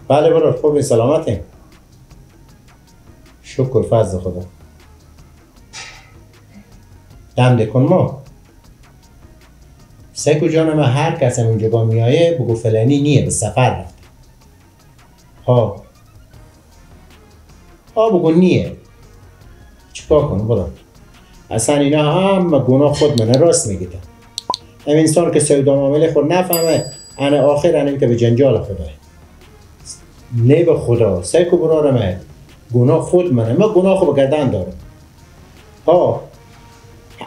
بله برار خوبی سلامتیم. شکر فضل خدا. دم کن ما. سکو جان ما هر کس اونجا با میایه بگو فلانی نیه به سفر رفته. ها. ها بگو نیه. چیکار کنم برار؟ اصلا اینا هم گناه خود منه راست میگیدن. هم انسان که سودا معامله خود نفهمه انا آخر انا میته به جنجال خدای. نه به خدا سکو برارمه گناه خود منه من گناه خود به گردن دارم. ها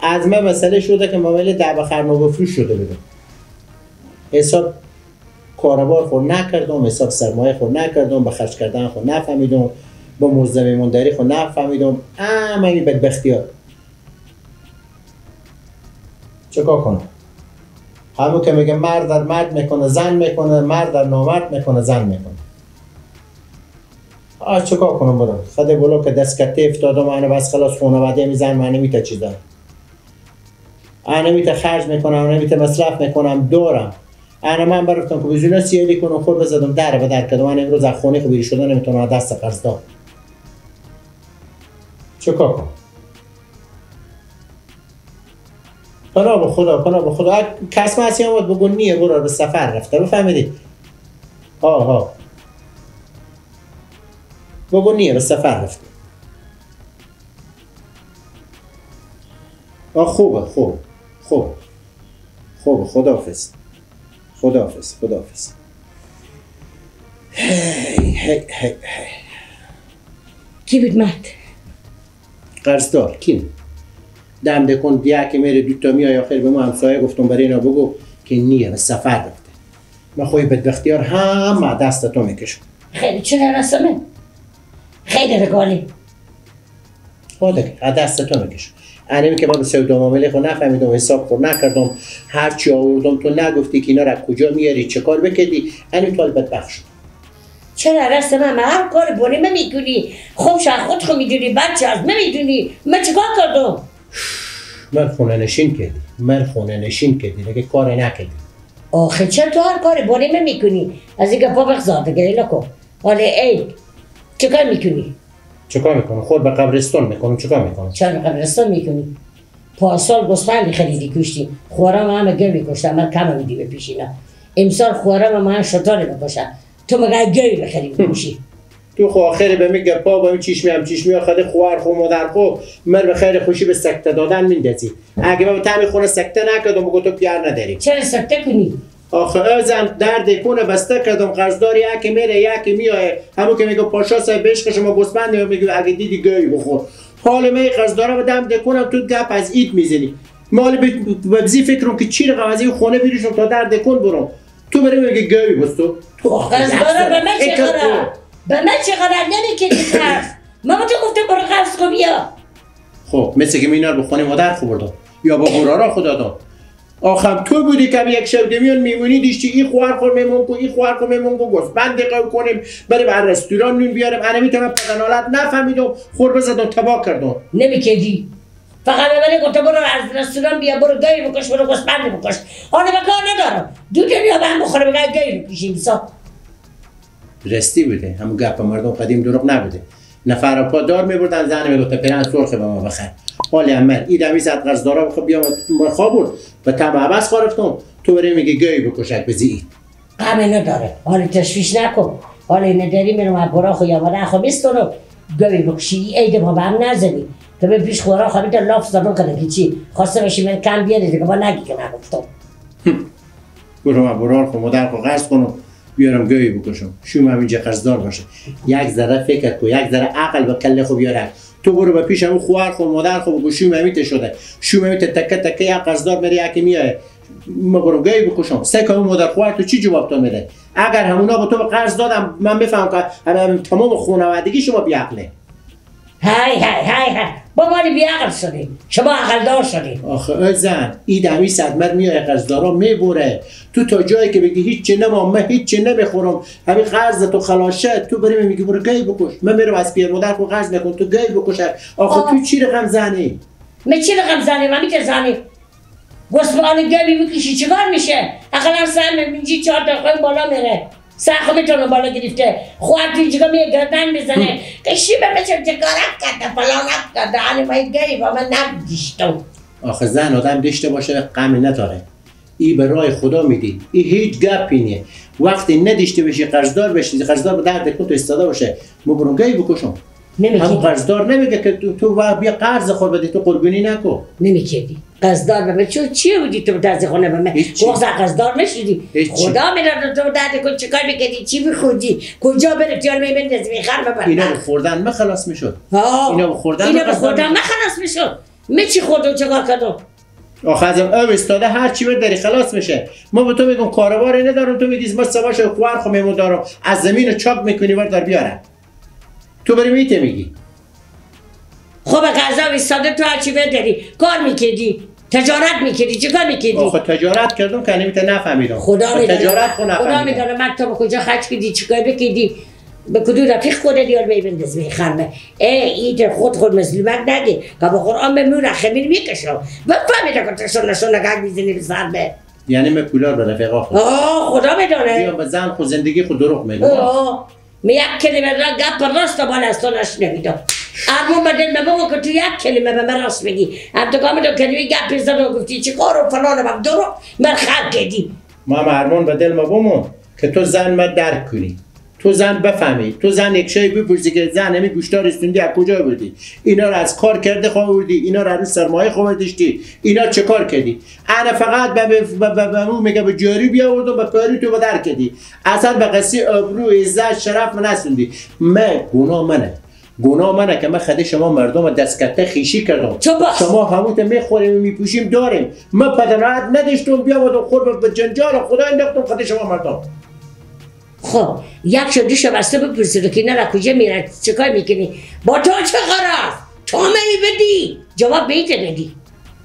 از من مسئله شده که معامله ده بخر نو بفروش شده بودم. حساب کاروبار خود نکردم، حساب سرمایه خود نکردم، به خرج کردن خود نفهمیدم، با مزد میمونداری خود نفهمیدم. اما این بدبختی ها چیکار کنم؟ همون که میگه مرد در مرد میکنه زن میکنه، مرد در نامرد میکنه زن میکنه. آه چیکار کنم برو؟ خود بلو که دست کته افتادم انا بس خلاص خانواده میزن من نمیته چیزا. انا میته خرج میکنم، انا میته مصرف میکنم دارم. انا من برفتم که بزولا سیالی کنم خود بزدم در به در کردم. من امروز از خونه خود بیرون شدن نمیتونم دست قرض دار. چیکار کنم؟ پناه به خدا، پناه به خدا. کس مسی آمد بگو نیه برو به سفر رفته بفهمیدی؟ ها ها بگو نیه به سفر رفته. آه خوبه خوب خوب خوب خداحافظ خداحافظ خداحافظ. هی هی هی هی. کی بود مرد؟ قرضدار کی؟ دم دکن بیا که میره دو تا میای آخر به ما همسایه گفتم برای اینا بگو که نیه به سفر رفته. من خوی بدبختیار هم دست تو میکشم. خیلی چرا رسمه؟ خیلی رگالی. خودت دست تو میکشم. انمی که من به سودا معامله خود نفهمیدم، حساب خود نکردم، هر چی آوردم تو نگفتی که اینا را کجا میاری چه کار بکردی، انمی تو بدبخت شد. چرا رسمه؟ من هر کار بونی من میکنی، خوبش از خود خو میدونی، بچه از من میدونی، من چیکار کردم؟ من خونه نشین کردی، من خونه نشین کردی، دیگه کار نکردی. آخه چرا تو هر کاری بونی من میکنی؟ از اینکه پا بخزار دیگه اینا کن. حالا ای چیکار میکنی؟ چیکار میکنم؟ خود به قبرستان میکنم. چیکار میکنم؟ چرا به قبرستان میکنی؟ پارسال گوسفند خریدی کشتی، خورم همه گوی کشتم، من کم میدی به پیش اینا. امسال خورم من شتر بکشم، تو مگه گوی بخری بکشی؟ تو خو آخر به میگه پا با چشمی هم چشمی خود خوار خو مادر خو مر به خیر خوشی به سکته دادن میندازی. اگه من تعمی خونه سکته نکردم بگو تو پیار نداری. چرا سکته کنی؟ آخه ازم درد کنه بسته کردم قرضدار یکی میره یکی میایه. همون که میگه پاشا صاحب عشق شما گوسفند میگه اگه دیدی گوی بخور. حال می قرضدارا به دم دکنم تو گپ از اید میزنی. مال به فکرم که چی رقم از این خونه بیرونم تا درد کن برم. تو بری میگه گوی بس تو. قرضدارا به من چه قرار؟ به من چه قرار نمیکردی قرض؟ ما تو گفتم برو قرض کن بیا. خب مثل که مینا رو به خونه مادر خو بردم یا با قرارا خدا داد. آخم تو بودی که یک شب دمیون میمونی دیشتی این خوار خور میمون کو این خوار خور میمون کو گوسفند قو کنیم بریم بر رستوران نون بیاریم. انا میتونم پدنالت نفهمیدم خور بزدم تبا کردم. نمیکردی. فقط به من گفت برو از رستوران بیا برو گی بکش برو گوسفند بکش. حالا به کار ندارم. دو دنیا به هم بخوره بگه گی بکشیم سا. رستی بوده همون گپ مردم قدیم دروغ نبوده. نفر پا دار میبردن زن میگفت پرن سرخ به ما بخر. حالی من این دمی زد قرضدارا بخواب بیام ما خواب و تم عوض خارفتم تو بری میگه گی بکشک بزی. غم نداره. حالا تشویش نکن. حالا نداری میرم از برا خو یا مادر خو میستونم گی بکشی عید ما به هم نزنی. تو به پیش خورا خو میت لاف زدن کنه که چی خواسته باشی من کم بیاری دیگه با نگی که نگفتم. برو من برا خو مادر خو قرض کنم بیارم گوی بکشم. شوم همینجا قرضدار باشه. یک ذره فکر کو، یک ذره عقل به کله خو بیاره. تو برو به پیش همون خواهر خو مادر خو بگو شوم همیت شده. شوم همیت تکه تکه یک قرضدار میره یکی میایه. ما برو گوی بکشم. سه کام مادر خواهر تو چی جواب تو میده؟ اگر همونا با تو به قرض دادم من میفهم که تمام خانوادگی شما بی‌عقله. های های های های بابا بی‌عقل شدی. شما عقل دار شدی. آخه زن این دمی صدمت میای قرضدارا میبره. تو تا جایی که بگی هیچ نمام من هیچ نمیخورم همین قرض تو خلاشه تو بریم میگی برو گی بکش. من میرم از پیر مادر خو قرض میکنم تو گی بکش. آخه تو چی رقم زنی؟ من چی رقم زنی؟ من میته زنی گوسفند گی بکشی چیکار میشه؟ اقلا سهم اینجی 4 تا بالا میره. سر میتونه بالا گرفته خواهد توی چیکار میه گردن میزنه کشی به مثل چکارک کرده فلانک کرده آنی باید گری با من ندیشتم. آخه زن آدم داشته باشه غمی نداره. ای به راه خدا میدی ای هیچ گپی نیه. وقتی نداشته باشی قرضدار بشی قرضدار به درد کن تو ایستاده باشه ما برون گی بکشم. هم قرضدار نمیگه که تو بیا قرض خور بده تو قربانی نکن. نمیکردی قرضدار به من چون چیه بودی تو درد خونه به من وقت قرضدار نشدی. خدا میدونه تو درد کن چیکار میکردی چی میخوردی کجا بره تیار میبندازی میخر ببر. اینا به خوردن من خلاص میشد. اینا به خوردن من خلاص میشد. می چی خوردم چیکار کردم؟ آخه ازم او استاده هر چی برداری خلاص میشه. ما به تو میگم کاروبار ندارم تو میگی ما سواش خوار خو میمون دارم از زمین رو چاپ میکنی بردار بیارم. تو بری میته میگی. خب غذا ایستاده تو هر چی برداری کار میکردی تجارت میکردی چیکار میکردی؟ آخه تجارت کردم که نمیته نفهمیدم. خدا میدونه تجارت خو نفهمیدم. خدا میدونه من تو به کجا خرج کردی چیکار بکردی به کدو رفیق خودت یار میبندز میخرمه ای ایت خود مظلومک نگی که به قرآن به مون خمیر میکشم بفهمیده که تو شونه گگ میزنی به سرمه. یعنی من پولار به رفیقا خود خدا میدونه بیام به زن خود زندگی خود دروغ میگم. می یک کلمه را گپ راست بالا از تو نشنویدم. ارمون به دل بگو که تو یک کلمه به من راست میگی هم تو کامل کلمه گپ زد و گفتی چی کار و فلان و دروغ من خراب کردی. ما ارمون به دل ما بمون که تو زن ما درک کنی تو زن بفهمی تو زن یک شی بپرسی که زن همی گوشتار استوندی از کجا بردی اینا رو از کار کرده خوردی اینا رو از سرمایه خوردشتی اینا چه کار کردی. انا فقط به اون میگه به جاری بیاوردم به پاری تو بدر کردی اصلا به قصه آبرو عزت شرف من نسوندی. من گناه منه گناه منه که من خدای شما مردم دستکته خیشی کردم. شما هموت میخوریم میپوشیم داریم من پدرات نداشتم بیاوردم خورد به جنجال خدا انداختم خدای شما مردم. خب یک شب دو شب از تو بپرسید که اینا را کجا میره چیکار میکنی با تو چه قرار تو می بدی جواب بیت بدی.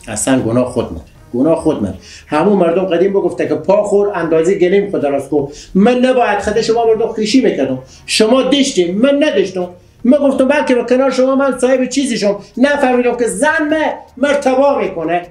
اصلا گناه خود من گناه خود من. همون مردم قدیم بگفته که پا خور اندازه گلیم خود راست کو. من نباید خود شما مردم خیشی میکردم. شما داشتیم من نداشتم. من گفتم بلکه به کنار شما من صاحب چیزی شم. نفهمیدم که زن من مرتبا میکنه.